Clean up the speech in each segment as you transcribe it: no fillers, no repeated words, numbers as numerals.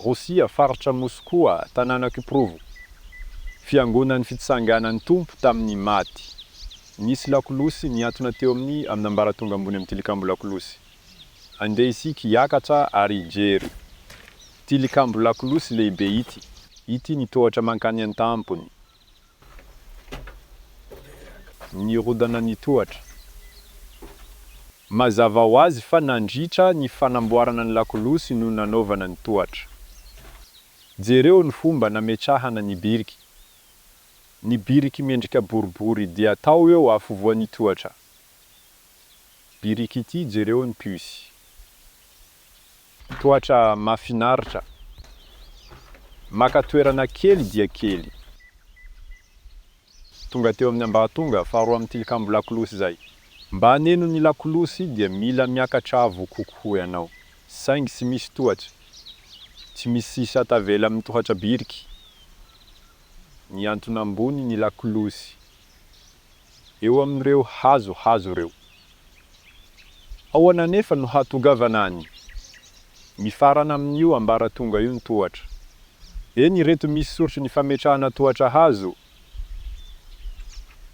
Rosia, faritra Moskoa, tanàna Kuprovo. Fiangonan'ny Fitsanganan'ny Tompo tamin'ny maty. Nisy lakolosy nihantona teo amin'ny amin'ny ambaratonga ambony amin'ny tilikambo lakolosy. Andeha isika hiakatra ary hijery. Tilikambo lakolosy lehibe ity. Ity ny tohatra mankany an-tampony. Nirodana ny tohatra. Mazava ho azy fa nandritra ny fanamboarana ny lakolosy no nanaovana ny tohatra. Jereo ny fomba nametrahana ny biriky. Ny biriky miendrika boribory dia atao eo afovoan'ny tohatra. Biriky ity jereo ny puce. Tohatra mahafinaritra. Maka toerana kely dia kely. Tonga teo amin'ny ambaratonga faharoa amin'ny tilikambo lakolosy izay. Mba haneno ny lakolosy dia mila miakatra avo kokoa ianao. Saingy tsy misy tohatra. Tsy misy sisa tavela amin'ny tohatra biriky. Mihantona ambony ny lakolosy. Eo amin'ireo hazo hazo ireo. Ahoana anefa no hahatongavana any? Mifarana amin'io ambaratonga io ny tohatra. Eny ireto misy soritry ny fametrahana tohatra hazo.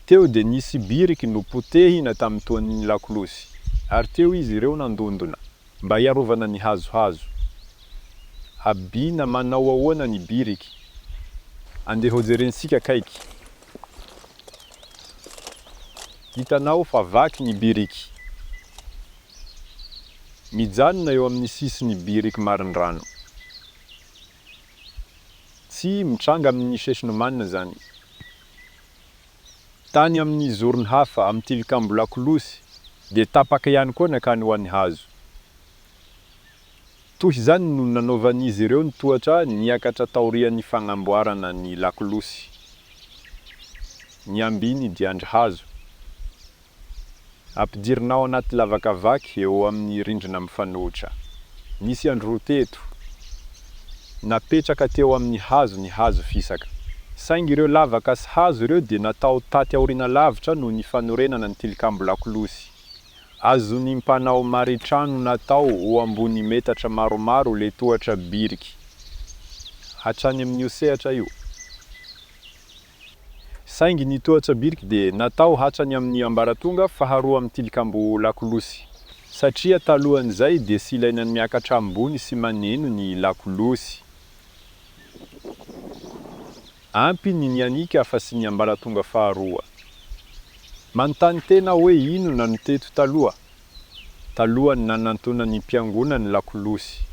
Teo dia nisy biriky nopotehina tamin'ny toan'ny lakolosy, ary teo izy ireo nandondona, mba hiarovana ny hazohazo. Habina manao ahoana ny biriky? Andeha hojerentsika akaiky. Hitanao fa vaky ny biriky. Mijanona eo amin'ny sisin'ny biriky marindrano. Tsy mitranga amin'ny Sheshnoman izany. Tany amin'ny zorony hafa amin'ny tilikambo lakolosy dia tapaka ihany koa nankany ho an'ny hazo. Toy izany no nanaovan'izy ireo ny tohatra niakatra taorian'ny fagnamboarana ny lakolosy. Ny ambiny dia andry hazo. Ampidirina ao anaty lavaka vaky eo amin'ny rindrina mifanohitra. Nisy andry roa teto. Napetraka teo amin'ny hazo ny hazo fisaka. Saingy ireo lavaka sy hazo ireo dia natao taty aoriana lavitra noho ny fanorenana ny tilikambo lakolosy. Azon'ny mpanao maritrano natao ho ambony metatra maromaro le tohatra biriky. Hatrany amin'io sehatra io. Saingy ny tohatra biriky dia natao hatrany amin'ny ambaratonga faharoa amin'ny tilikambo lakolosy. Satria talohan'izay dia tsy ilaina ny miakatra ambony sy maneno ny lakolosy. Ampy ny nianika afa-tsy ny ambaratonga faharoa. Manontany tena aho hoe inona no teto taloha? Talohan'ny nanantonan'ny mpiangona ny lakolosy.